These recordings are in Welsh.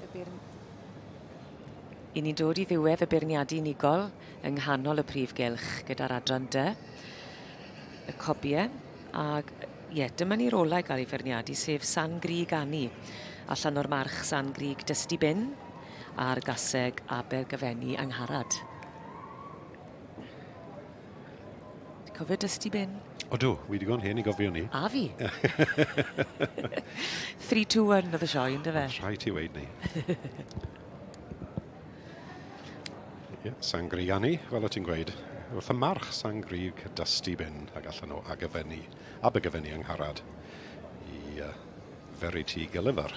Y beirn... I ni'n dod i ddiwedd y beirniadu unigol yng nghanol y prif gylch gyda'r adran D, y cobie, ag ie, dyma ni'r ola i gael ei feirniadu, sef San Grug Ani, allan o'r march San Grug Dusty Bin a'r gaseg Abergyfenni Angharad. Ti'n cofio Dusty Bin? Odw, wi digon hen i gofio ni. A fi. 3, 2, 1 oedd y sioe, ynddo fe? Rhaid ti weid ni. yeah, Sangriani, fel o ti'n gweud. Wrth y march Sangrig Dusty Bin ac allan o Abergyfenni, Abergyfenni Angharad i uh, Verity Gulliver.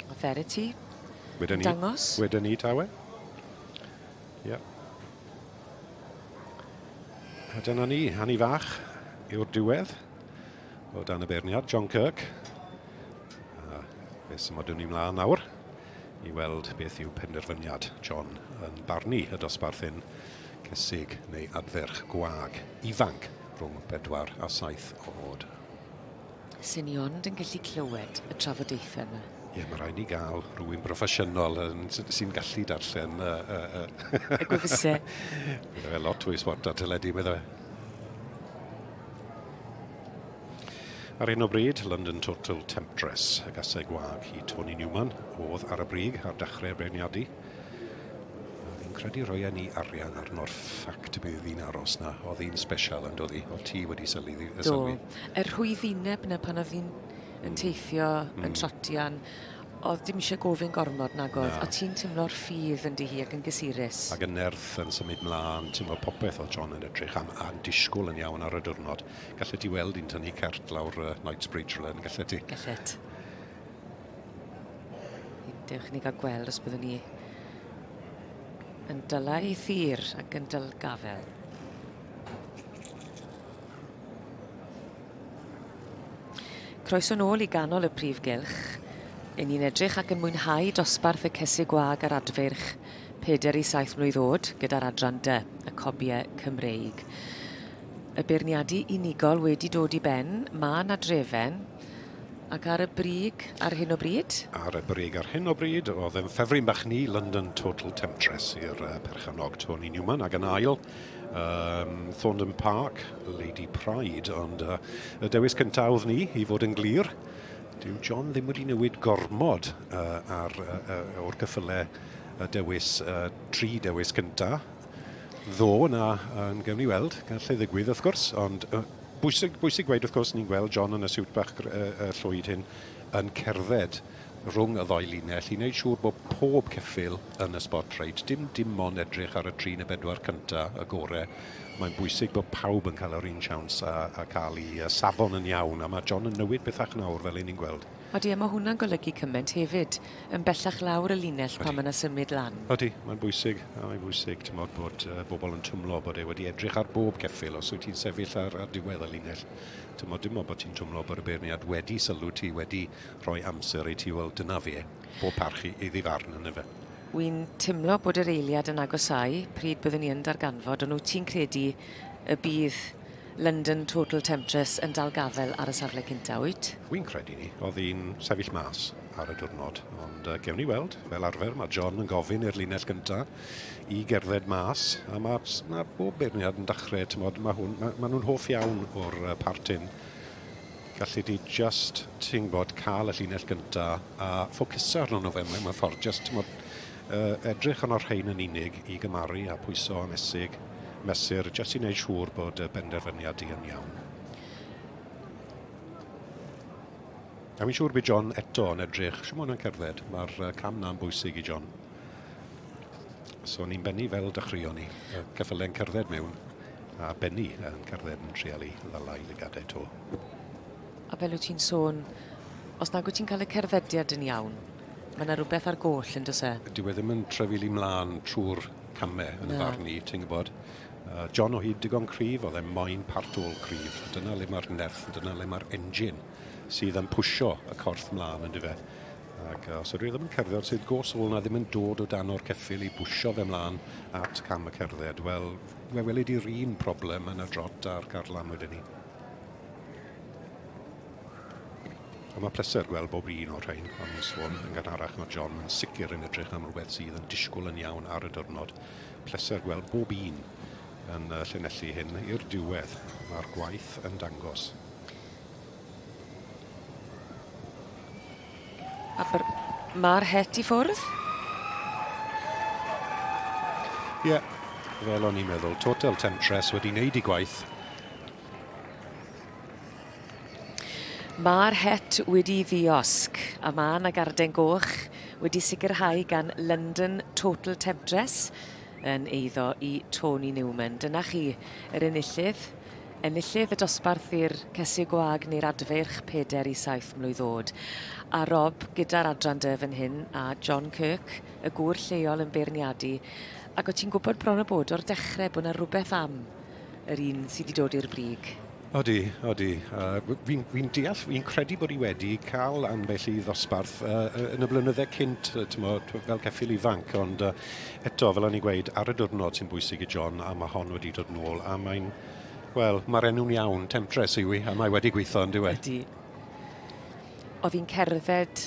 A Verity? Wedyn ni. Dangos? Wedyn ni, Tawe. Ie. A dyna ni, Annie Fach yw'r diwedd o dan y beirniad, John Kirk. A fe symudwn ni mlaen nawr i weld beth yw penderfyniad John yn barnu y dosbarth hyn, cesig neu adferch gwag ifanc rhwng 4 a 7 o oed. Swn i ond yn gallu clywed y trafodaethau yma. Ie, mae rhaid ni gael rhywun broffesiynol yn, sy'n gallu darllen... Uh, uh, uh. Y gwefusau. Bydde fe lot fwy sport ar teledu, bydde fe. Ar hyn o bryd, London Total Temptress, y gaseg wag i Tony Newman, oedd ar y brig ar dechrau'r beirniadu. Fi'n credu roien ni arian arno'r ffact bydd hi'n aros 'na. O'dd hi'n sbesial yn do'dd hi? O'dd ti wedi sylwi ddi- Do. sylwi. Y rhwyddineb 'na pan o'dd hi'n yn teithio, yn trotian, o'dd dim isie gofyn gormod nag o'dd? Na. A ti'n timlo'r ffydd yndi hi ac yn gysurus. Ag y nerth yn symud mlan, ti'n gweld popeth o'dd John yn edrych am a'n disgwl yn iawn ar y diwrnod. Gallet ti weld hi'n tynnu cert lawr yy Knightsbridge rywle yn gallet ti? Gallet. Dewch i ni gael gweld os byddwn ni yn dyla ei thir ac yn dyl gafel. Croeso nôl i ganol y prif gylch. Yn ni'n edrych ac yn mwynhau dosbarth y cesig gwag a'r adfeirch 4 i 7 mlwydd oed gyda'r adran D, y cobiau Cymreig. Y beirniadu unigol wedi dod i ben, mae 'na drefen, Ac ar y brig ar hyn o bryd? Ar y brig ar hyn o bryd, oedd yn ffefryn bach ni, London Total Temptress i'r uh, perchennog Tony Newman, ac yn ail, um, Thorndon Park, Lady Pride, ond uh, y dewis cyntaf oedd ni, i fod yn glir, dyw John ddim wedi newid gormod uh, ar, uh, uh, o'r cyffyle y dewis, uh, tri dewis cyntaf. Ddo na, yn gewn ni weld, gallai ddigwydd wrth gwrs, ond uh, Bwysig, bwysig gweud wrth gwrs, ni'n gweld John yn y siwt bach llwyd hyn yn cerdded rhwng y ddou linell i wneud siŵr bod pob ceffyl yn y spot reit, dim dim ond edrych ar y tri neu bedwar cynta, y gore. Mae'n bwysig bod pawb yn cael yr un siawns a, a cael ei safon yn iawn, a mae John yn newid pethach nawr fel 'yn ni'n gweld. Odi, a mae hwnna'n golygu cymaint hefyd, yn bellach lawr y linell pan mae 'na symud lan. Odi, mae'n bwysig, a mae'n bwysig, timod, bod uh, bobl yn twmlo bod e wedi edrych ar bob ceffyl os wyt ti'n sefyll ar, ar diwedd y linell. Timod, dim ond bod ti'n twmlo bod y beirniad wedi sylw ti, wedi rhoi amser i ti, wel, dyna fe, bob parch i, iddi farn yna fe. Wy'n timlo bod yr eiliad yn agosáu pryd byddwn ni yn darganfod, ond wyt ti'n credu y bydd London Total Temptress yn dal gafael ar y safle cynta, wyt? Wi'n credu 'ny. O'dd hi'n sefyll mas ar y diwrnod, ond uh, gewn ni weld. Fel arfer, mae John yn gofyn i'r linell gynta i gerdded mas, a mae, ma bob beirniad yn dechrau, tymod, mae hwn, ma, ma nhw'n hoff iawn o'r uh, part hyn. Gallu di just, ti'n gwybod, cael y llinell gynta a ffocysu arno nhw fe mewn ffordd, just, tymod, uh, edrych arno'r rhain yn unig i gymaru a pwyso a mesig, mesur, jyst i wneud siŵr bod y benderfyniad di yn iawn. A fi'n siŵr bydd John eto yn edrych, siw ma hwnna'n cerdded, mae'r cam na'n bwysig i John. So ni'n bennu fel dechreuon ni, y ceffyle'n cerdded mewn, a bennu yn cerdded yn trial i ddala i lygadau to. A fel wyt ti'n sôn, os nag wyt ti'n cael y cerddediad yn iawn, mae yna rhywbeth ar goll yn does e? Dyw e ddim yn trefili mlaen trwy'r camau yn y farn i, ti'n gwybod. Uh, John o hyd digon cryf, oedd e moyn part ôl cryf. Dyna le mae'r nerth, dyna le mae'r engine sydd yn pwysio y corff mlaen yn dyfe. Ac os ydw i ddim yn cerdded, sydd gos ôl na ddim yn dod o dan o'r ceffyl i bwysio fe mlaen at cam y cerdded, wel, fe welid i'r un problem yn y drot a'r carlam wedyn ni. A mae pleser gweld bob un o'r rhain, o'n i'n sôn yn gynharach, mae John yn sicr yn edrych am rhywbeth sydd yn disgwyl yn iawn ar y diwrnod. Pleser gweld bob un yn y llinellu hyn i'r diwedd. Mae'r gwaith yn dangos. A mae'r het i ffwrdd? Ie, yeah, fel o'n i'n meddwl, Total Temptress wedi wneud i gwaith. Mae'r het wedi ddiosg, a mae yna garden goch wedi sicrhau gan London Total Temptress yn eiddo i Tony Newman. Dyna chi yr enillydd. Enillydd y dosbarth i'r cesig gwag neu'r adfeirch 4 i 7 mlwydd oed. A Rob gyda'r adran dy fan hyn a John Kirk, y gŵr lleol yn beirniadu. Ac o ti'n gwybod bron o bod o'r dechrau bod yna rhywbeth am yr un sydd wedi dod i'r brig. Odi, odi. Uh, Fi'n fi deall, fi'n credu bod hi wedi cael ambell i ddosbarth uh, yn y blynydde cynt, tymod, fel ceffyl ifanc, ond uh, eto, fel o'n i'n gweud, ar y diwrnod sy'n bwysig i John, a mae hon wedi dod nôl, a mae'n, wel, mae'r enw'n iawn, Temptress yw hi, a mae wedi gweithio yn diwedd. Ydy. Oedd hi'n cerdded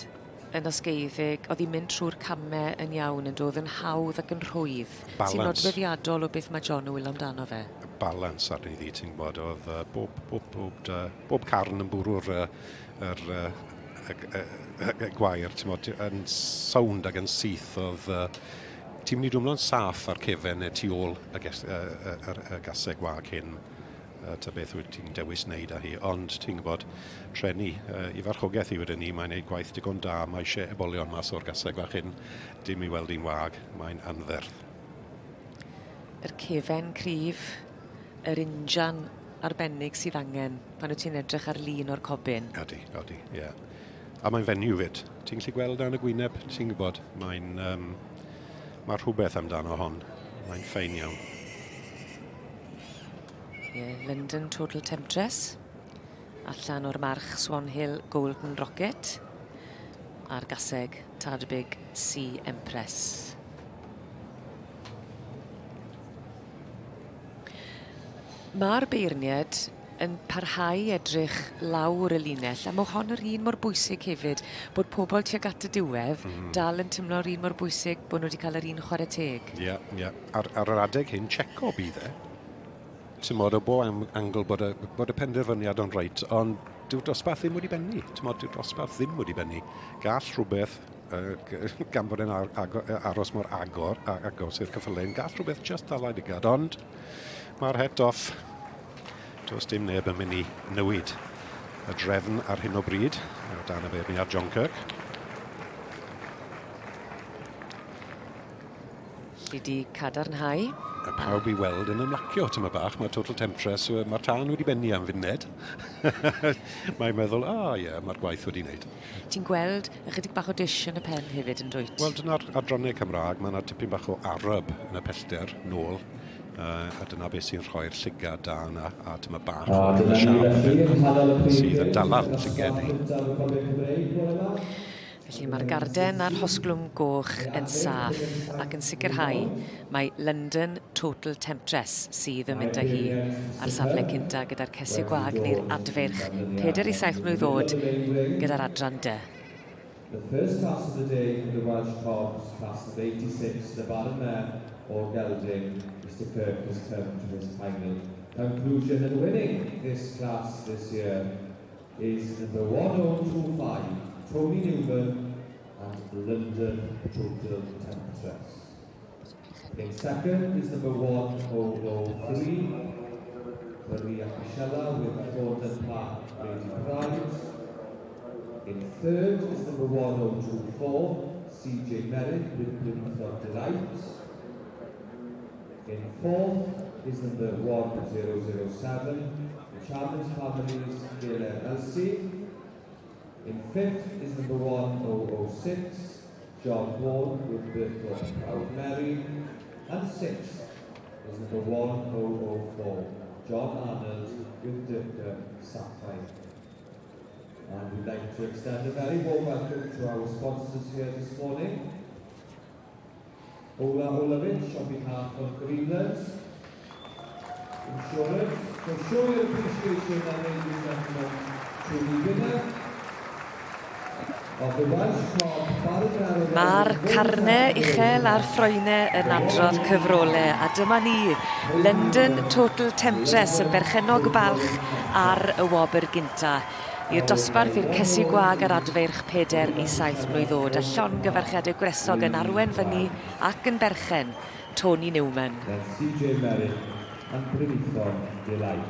yn osgeiddig, oedd hi'n mynd trwy'r camau yn iawn, yn dod yn hawdd ac yn rhwydd. Balance. Sy'n nodweddiadol o beth mae John yn wylo amdano fe. Balance arni ddi, ti'n gwybod, oedd uh, bob, bob, bob, uh, bob carn yn bwrw'r uh, yr, uh, y, y, y, y gwair, ti'n gwybod, yn sownd ac yn syth, oedd uh, ti'n mynd i dwmlo'n saff ar cefen neu tu ôl y, ges, y, y, y, y gaseg wag hyn ta beth wyt ti'n dewis wneud â hi, ond ti'n gwybod, treni i farchogaeth i wedyn ni, mae'n neud gwaith digon da, mae eisiau ebolion mas o'r gaseg fach hyn, dim i weld hi'n wag, mae'n anferth. Yr cefen cryf, yr injan arbennig sydd angen pan wyt ti'n edrych ar lun o'r cobyn. Odi, odi, ie. Yeah. A mae'n fenyw fyd. Ti'n gallu gweld dan y gwyneb, ti'n gwybod, mae'n... Um, mae rhywbeth amdano hon. Mae'n ffein iawn. Yeah, London Total Temptress. Allan o'r march Swan Hill Golden Rocket. A'r gaseg Tadbig Sea Empress. Mae'r beirniad yn parhau i edrych lawr y linell, a mae hon yr un mor bwysig hefyd, bod pobl tuag at y diwedd mm. dal yn teimlo'r un mor bwysig bod nhw wedi cael yr un chwarae teg. Ie, yeah, ie. Yeah. Ar, ar yr adeg hyn, checo bydd e. Ti'n modd, o bo angl bod y, bod y penderfyniad o'n reit, ond dyw'r dosbarth ddim wedi bennu. Ti'n modd, dyw'r dosbarth ddim wedi bennu. Gall rhywbeth, uh, gan bod e'n ar, aros mor agor, agos i'r cyffylen, gall rhywbeth just ddala ligad, ond mae'r het off. Does dim neb yn mynd i newid y drefn ar hyn o bryd, o dan y beirniad John Kirk. Lli di cadarnhau. A pawb i weld yn ymlacio tyma bach, mae Total Temptress, mae'r tân wedi benni am funed. Mae'n meddwl, a oh, ie, yeah, mae'r gwaith wedi wneud. Ti'n gweld ychydig bach o dish yn y pen hefyd yn dwyt? Wel, dyna'r adrannau Cymraeg, mae yna tipyn bach o Arab yn y pellter nôl. A dyna beth sy'n rhoi'r llygad da yna, a tyma bach A o dyna ni siâp felly yng nghanol y prif sydd yn gylch, dala'r y llygad ni. gyntaf y Coleg Cymreig bore 'ma. Felly mae'r garden a'r hosglwm goch yn saff ac yn sicrhau mai London Total Temptress sydd yn mynd â hi ar safle cynta gyda'r cesig gwag neu'r adfeirch 4 i 7 mlwydd oed gyda'r adran D. The first class of the day for the Welsh Cobs, class of 86, the Baron Mayor or Gelding, Mr Kirk has come to his final conclusion, and winning this class this year is number 1025, Tony Newman and London Total Temptress. In second is number 1003, Maria Pichella with Thornton Park Lady Pride. In third is number 1024, CJ Merritt with Bloomfield Delight. In fourth is number 1007, the Chalmers Family's Galen Elsie. In fifth is number 1006, John Vaughan with Burthorpe Proud Mary. And sixth is number 1004, John Arnold with Dirka Sapphire. And we'd like to extend a very warm welcome to our sponsors here this morning. Ola Olovich on behalf of Greenlands Insurance. So show your appreciation then, ladies and gentlemen, to the winner. Mae'r carnau uchel a'r ffroenau yn adrodd cyfrolau, a dyma ni, London Total Temptress yn berchennog balch ar y wobr gynta. I'r dosbarth i'r cesyg gwag a'r adfeirch 4 i 7 mlwydd oed, a llongyfarchiadau gwresog yn arwen fyny ac yn berchen, Tony Newman. Then CJ Merrick and Brynithon Delight.